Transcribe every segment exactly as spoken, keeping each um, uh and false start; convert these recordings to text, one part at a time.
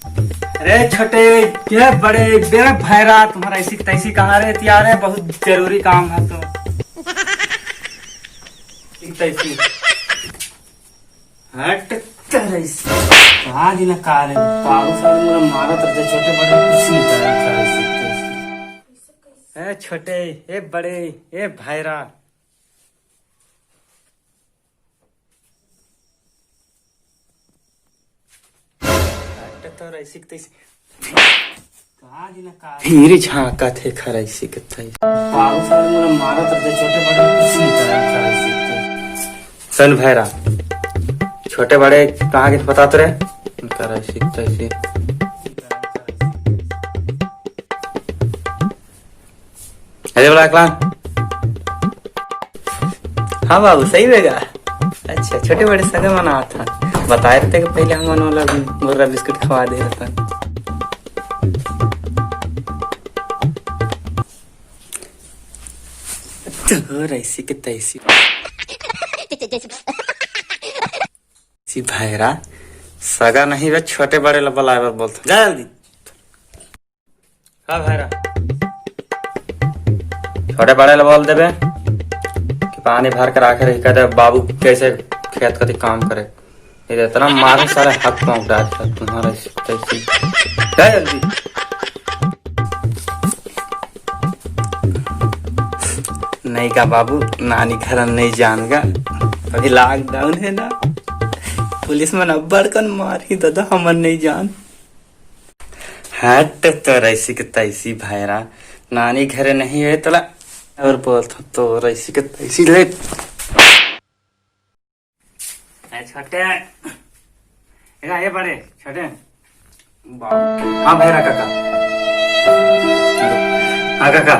अरे छोटे, ये बड़े, बे भैरा, तुम्हारा ऐसी तैसी कहाँ रे? तियारे बहुत जरूरी काम है तो। ऐसी तैसी। हट। तेरा ऐसी। कहाँ दिन का रे? बाबू साहब मेरा मारा तो छोटे बड़े कुछ नहीं करा था ऐसी तैसी। ए छोटे, ए बड़े, ए भैरा। डॉक्टर तो ऐसी के तैसी। का जी ना का। फिर झांकत हे खरैसी के तैसी। बाबू साहब मोला मारत रहिथे, छोटे बड़े कुछ नहीं करत खरैसी के तैसी। सुन भैरा, छोटे बड़े कहाँ के बता तो रे? खरैसी के तैसी। अरे बोला अकलान। हाँ बाबू, सही रहेगा। अच्छा, छोटे बड़े सगे मनात हन। बताए रहते कि पहले हम मन वाला मुर्रा बिस्कुट खवा दे रहता। तो ऐसी के तैसी। सी भैरा, सगा नहीं बे, छोटे बड़े ला बुलाए बर बोलत हन। जा जल्दी। हाँ भैरा, छोटे बड़े ला बोल देबे कि पानी भर के राखे रही, कहते बाबू कैसे खेत कती काम करे। ये इतना मारे सारे हाथ पाँव डाल के तुम्हारा तैसी। जा जल्दी। नहीं का बाबू, नानी घर नहीं जान गा, अभी लॉकडाउन है ना, पुलिस मन अब्बड़ कन मारही दादा, हमन नहीं जान। हट तो ऐसी के तैसी भैरा, नानी घरे नहीं है तला और बोलत हूँ तो ऐसी के तैसी ले। ए छोटे, ए बड़े छोटे। हाँ भैरा काका। हाँ काका।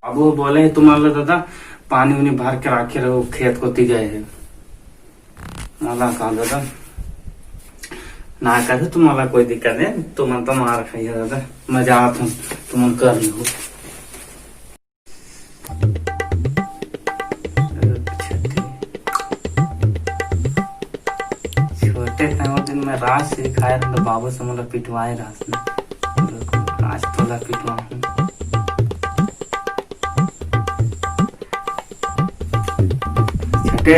अब वो बोले तुम्हारे दादा पानी उनी भर के राखे रहो, खेत कोती गए हैं। मला कहा दादा ना करे तुम्हारा कोई दिक्कत नहीं, तुमन तो मार खाइए दादा, मजा आत हूँ, तुमन कर लो। छोटे तंवर दिन में राज सिखाए रहे तो बाबू से मोला पिटवाए रहस ना। आज तोला पिटवा हूँ। छोटे,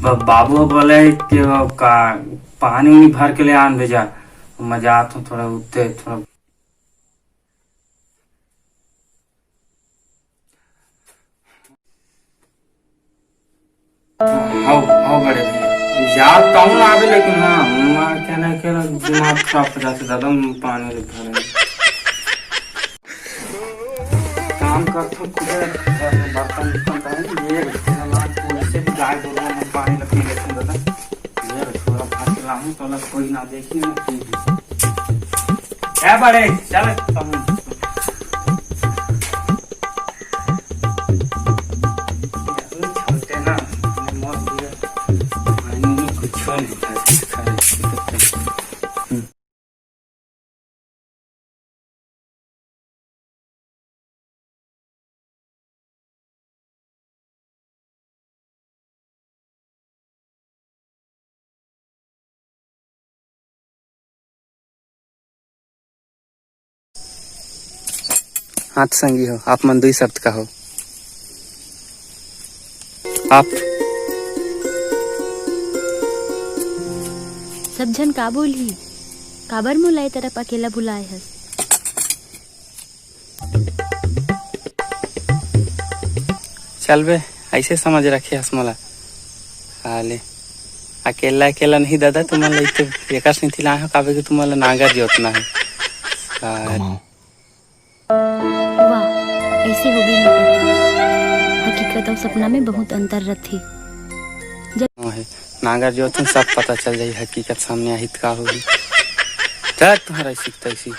ब-, बाबू बोले कि वो का पानी उनी भर के ले आन बेजा, मजा आत हूँ थोड़ा उत्ते थोड़ा। हाँ, हाँ, बड़े भैया। जात तो हूँ आबे, लेकिन हाँ, माँ के ना के ना दिमाग खराब हो जाते दादा, पानी ले भरे। काम करता हूँ, खुद बर्तन उर्तन धरे, ये रखते हैं, माँ, कौन से भी गाय गोरू में पानी लग पी लेते हैं दादा। ये रखो, अब हाथ लाऊं तो अलग कोई ना देखी, ना कोई भी। क्या बड़े, चल, तुम। छोटे ना, मौत दिया। मैंने कुछ नहीं खाया, कुछ खाया, कुछ खाया। हाँ त संगी हो, आप मन दुई शब्द कहो। आप सब झन का बोलही, काबर मोला ए तरफ अकेला बुलाए हस? चल बे, ऐसे समझ रखे हस मोला। साले, अकेला अकेला नहीं दादा, तुमन ला इत्ते एकर सेती लाए हो, काबर कि तुमन ला नांगर जोतना है। साले। वाह, ऐसे हो गई हकीकत। हकीकत और सपना में बहुत अंतर रथे। जब ओहे, नांगर जोतन सब पता चल जाई, हकीकत सामने आही त का होही। चल तुम्हारा ऐसी तैसी।